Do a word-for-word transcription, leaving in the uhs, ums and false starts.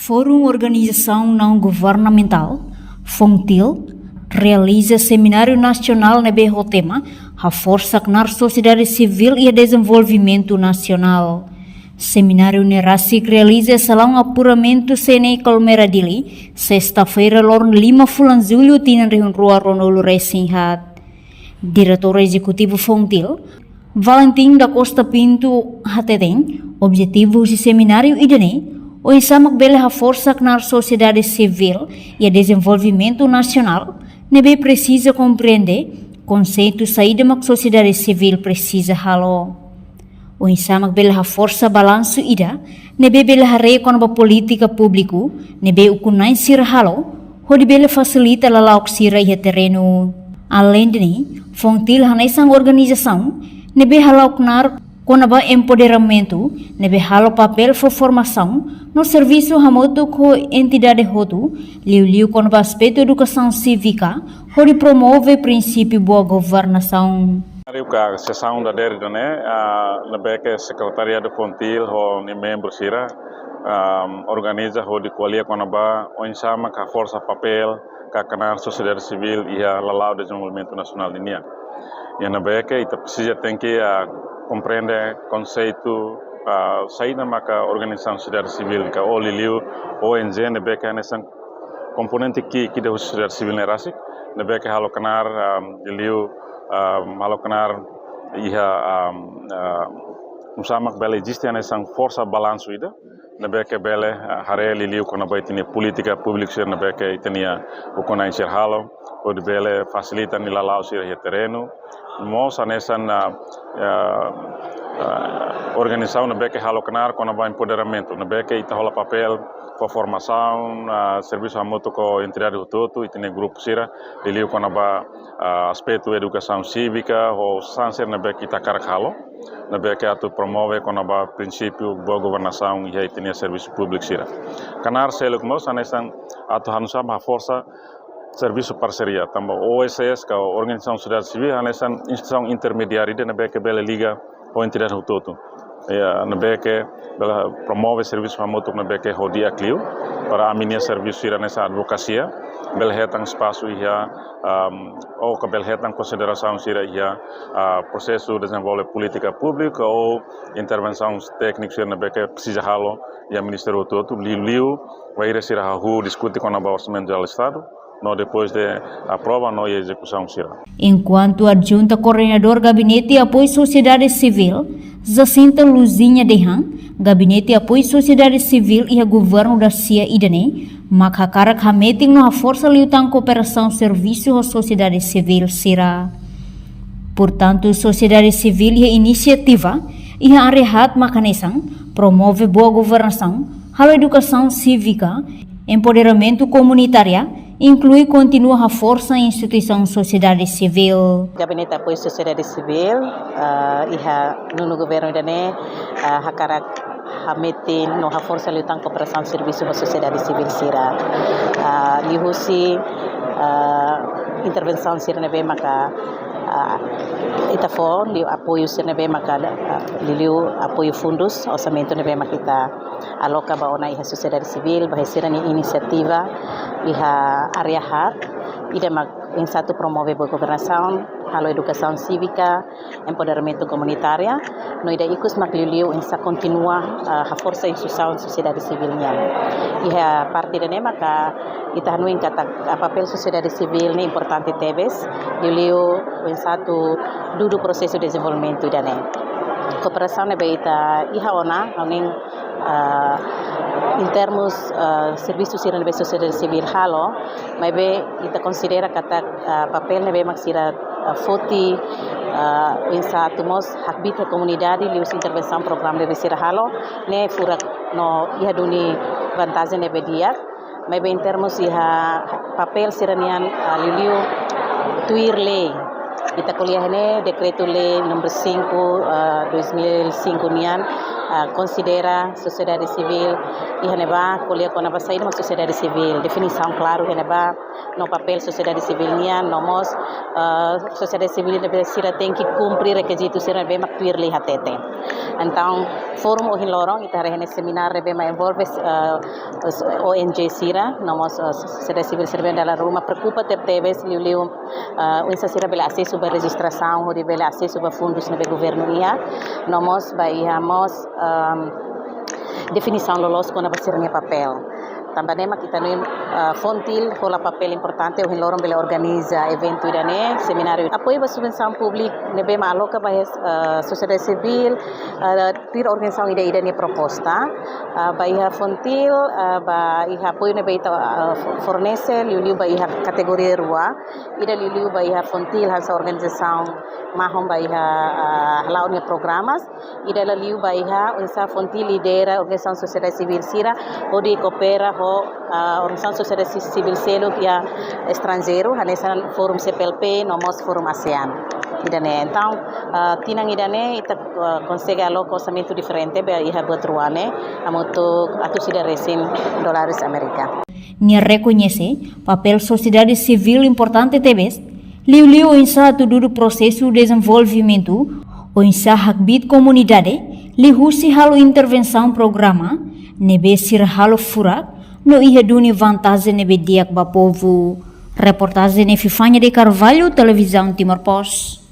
Fórum Organizasaun Naun Governamentál, FONGTIL, realiza semináriu nasionál ne'ebé ho tema Haforsa Knaar Sosiedade Sivíl iha Dezenvolvimentu Nasionál. Semináriu ne'e rasik realiza iha salaun apuramentu C N E Colmera Dili, sesta-feira, loron lima fulan Jullu, tinan rihun rua ruanulu resin haat. Diretór Ezekutivu FONGTIL, Valentim da Costa Pinto, hateten, objetivu husi semináriu ida-ne'e oinsá mak bele haforsa knaar sosiedade sivíl iha dezenvolvimentu nasionál, ne'ebé presiza komprende konseitu saida mak sosiedade sivíl presiza halo. Oinsá mak bele haforsa balansu ida ne'ebé bele haree kona-ba polítika públiku ne'ebé ukun-na'in sira halo, hodi bele fasilita lala'ok sira iha terrenu. Aleinde ne'e, FONGTIL hanesan organizasaun ne'ebé hala'o knaar kona-ba empoderamentu, ne'ebé halo papél fó formasaun no servisu hamutuk ho entidade hotu, liuliu kona-ba aspetu edukasaun sívika, hodi promove prinsípiu boa governasaun. Semináriu ka sesaun dadeer ida-ne'e, ah, ne'ebé ke Sekretariadu FONGTIL ho nia membru sira, ah, organiza hodi ko'alia kona-ba oinsá mak haforsa papél ka knaar sosiedade sivíl iha lala'ok dezenvolvimentu nasionál ninian. Iha ne'ebé ke ita presiza tenke, ah, komprende konseitu, ah, saida maka organizasaun sosiedade sivíl ka, ou liuliu ONG ne'ebé ke hanesan komponente ki'ik ida husi sosiedade sivíl ne'e rasik, ne'ebé ke halo knaar, ah, liuliu, ah, halo knaar iha, ah, ah, oinsá mak bele eziste hanesan forsa balansu ida ne'ebé ke bele, ah, haree liuliu kona-ba ita-nia polítika públiku sira ne'ebé ke ita-nia ukun-na'in sira halo, hodi bele fasilita nia lala'ok sira iha terrenu. Mós hanesan, ah, ah, ah, organizasaun ne'ebé ke halo knaar kona-ba empoderamentu, ne'ebé ke ita hola papél fó formasaun, ah, servisu hamutuk ho entidade hotu-hotu, ita-nia grupu sira, liuliu kona-ba, ah, aspetu edukasaun sívika, ho saida sira ne'ebé ke ita hakarak halo, ne'ebé ke atu promove kona-ba prinsípiu boa governasaun iha ita-nia servisu públiku sira. Knaar seluk mós hanesan atu hanusa haforsa servisu parseria, tanba OSS ka organizasaun sosiedade sivíl hanesan instituisaun intermediária ida ne'ebé ke bele liga ho entidade hotu-hotu. Ya, ne'ebé ke bele promove servisu hamutuk ne'ebé ke ho di'ak liu, para ami-nia servisu sira hanesan advokasia bele hetan espasu iha, am, ou ka bele hetan konsiderasaun sira iha, ah, prosesu dezenvolve polítika públika ou intervensaun tékniku sira ne'ebé ke presiza halo iha ministériu hotu-hotu, liuliu wainhira sira hahú diskute kona-ba Orsamentu Jerál Estadu, no depois de aprova no iha ezekusaun sira. Enkuantu Adjunta Koordenadór Gabinete Apoiu Sosiedade Sivíl, Jacinta Luzinha dehan, Gabinete Apoiu Sosiedade Sivíl iha governu dasia ida-ne'e mak hakarak hametin no haforsa liután kooperasaun servisu ho sosiedade sivíl sira. Portantu, sosiedade sivíl iha inisiativa iha área haat mak hanesan promove boa governasaun, halo edukasaun sívika, empoderamentu komunitária, inklui kontinua haforsa instituisaun sosiedade sivíl. Gabinete Apoiu Sosiedade Sivíl, ah, iha nonu governu ida-ne'e, ah, hakarak hametin no haforsa liután kooperasaun servisu ho sosiedade sivíl sira. Ah, liuhusi, ah, intervensaun sira ne'ebé maka, ah, ita fó, liu apoiu sira ne'ebé maka, ah, liuliu apoiu fundus, orsamentu ne'ebé maka ita aloka ba ona iha sosiedade sivíl, ba sira-nia inisiativa iha área haat, ida mak oinsá atu promove boa governasaun, halo edukasaun sívika, empoderamentu komunitária, no ida ikus mak liuliu oinsá kontinua, ah, haforsa instituisaun sosiedade sivíl nian. Iha parte ida-ne'e maka ita hanoin katak, ah, papél sosiedade sivíl ne'e importante tebes, liuliu oinsá atu dudu prosesu dezenvolvimentu ida-ne'e. Kooperasaun ne'ebé ita iha ona, hanoin, ah, iha termus, ah, servisu sira ne'ebé sosiedade sivíl halo, maibé ita konsidera katak, ah, papél ne'ebé mak sira, ah, foti, ah, oinsá atu mós hakbiit iha komunidade, liuhusi intervensaun programa ne'ebé sira halo, ne'e furak no iha duni vantajen ne'ebé di'ak. Maibé iha termus iha papél sira-nian, ah, liuliu tuir lei. Ita ko'alia iha ne'e dekretu lei númeru cinco, ah, dois mil e cinco nian, ah, konsidera sosiedade sivíl iha ne'ebá, ko'alia kona-ba saida mak sosiedade sivíl, definisaun klaru iha ne'ebá, no papél sosiedade sivíl nian, no mós, ah, sosiedade sivíl ne'ebé sira tenke kumpre rekizitu sira ne'ebé mak tuir lei hatete. Entaun, forum ohin loron, ita haree ne'e seminár ne'ebé mak envolve, ah, ONG sira, no mós, ah, sosiedade sivíl sira ne'ebé dala ruma preokupa tebetebes, liuliu, ah, oinsá sira bele asesu ba rejistrasaun, hodi bele asesu ba fundus ne'ebé governu iha, no mós ba iha mós, ah, definisaun loloos kona-ba sira-nia papél. Tanba ne'e mak ita hanoin, ah, Fontil hola papél importante, ohin loron bele organiza eventu ida-ne'e, semináriu. Apoiu ba subvensaun públiku ne'ebé mak aloka ba, ah, sosiedade sivíl, ah, tuir organizasaun ida-idak nia proposta, ah, ba iha Fontil, ah, ba iha apoiu ne'ebé ita, ah, fo-, fornese, liuliu ba iha kategoria rua, ida liuliu ba iha Fontil hanesan organizasaun mahon ba iha, ah, hala'o nia programas, ida la liu ba iha oinsá Fontil lidera organizasaun sosiedade sivíl sira, hodi koopera ho, ah, organizasaun sosiedade si-, sivíl seluk iha estranjeiru, hanesan forum C P L P, no mós forum ASEAN. Ida-ne'e, entaun, ah, tinan ida-ne'e, ita, ah, konsege aloka orsamentu diferente, ba iha buat rua ne'e, hamutuk atus ida resin dólares Amérika. Nia rekoñese papél sosiedade sivíl importante tebes, liuliu oinsá atu dudu prosesu dezenvolvimentu, oinsá hakbiit komunidade, liuhusi halo intervensaun programa ne'ebé sira halo furak, no iha duni vantajen ne'ebé di'ak ba povu. Reportajen Epifania de Carvalho, Televizaun Timor Post.